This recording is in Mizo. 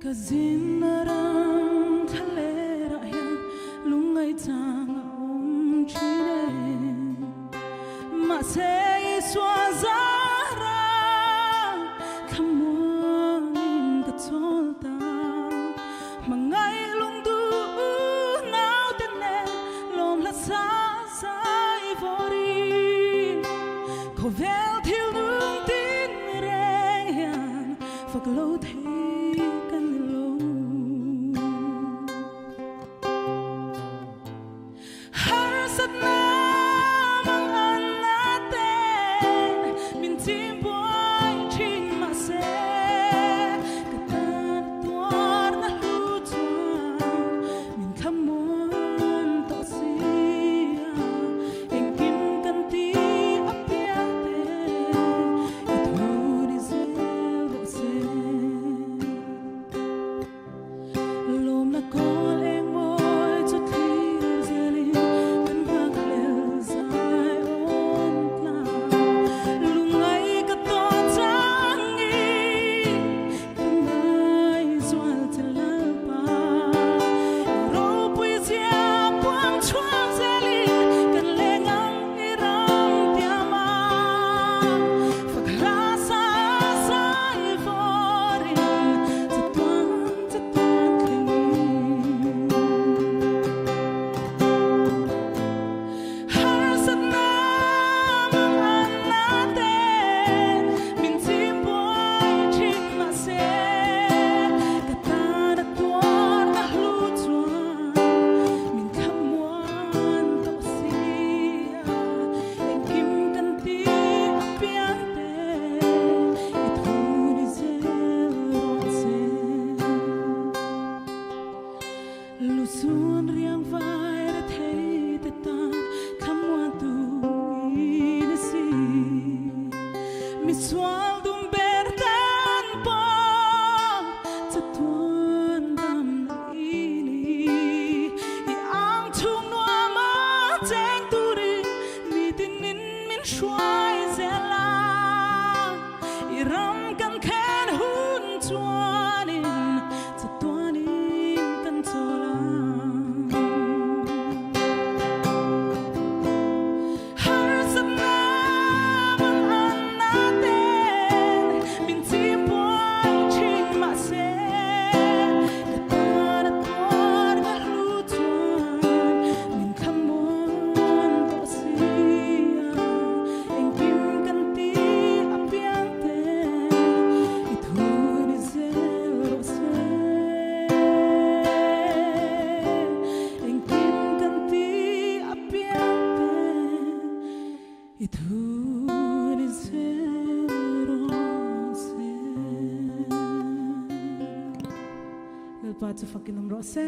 Ka zinna ram thlalerah hian lungngaih chang a awm thin e. Mahse Isua zara thlamuangin ka chawl ta. Hmangaih lungduh naute nen lawm hla sa zai vawrin. Khawvel thil nung tin reng hian fak lo thei ka ni lo. Harsatna mang an na ten min chim buai thin mahse ka tan tuar na hlu chuan min thlamuan tawh si a. Engkim kan ti apiang te i thu ni zel rawh se. Lawmna kawl eng mawi chu thlir zelin kan nghakhlel zai awm tlang. Lungngai ka tawh changin ka ngai zual che Lalpa. Ropui zia puang chhuak zelin kan leng ang i ram tiam a. Fak hla sa zai vawrin chatuan chatuan thlengin. Harsatna mang an na ten min chim buai thin mahse ka tan a tuar a hlu chuan min thlamuan tawh si a. Engkim kan ti apiang te i thu ni zel rawh che. Lu chuan riang vai ra thei te tan thlamuan tu i ni si. Mi sual dum ber tan pawh chatuan dam na i ni. I ang chhung nuam a cheng turin nitinin min hruai zel a. I ram kan khen hun chuanin chatuanin kan chawl ang. Harsatna mang an na ten min chim buai thin mahse ka tan a tuar ka hlu chuan min thlamuan tawh si a. Engkim kan ti apiang te i thu ni zel rawh se. Engkim kan ti apiang te i thu ni zel rawh se. Lalpa chu fakin awm rawh se.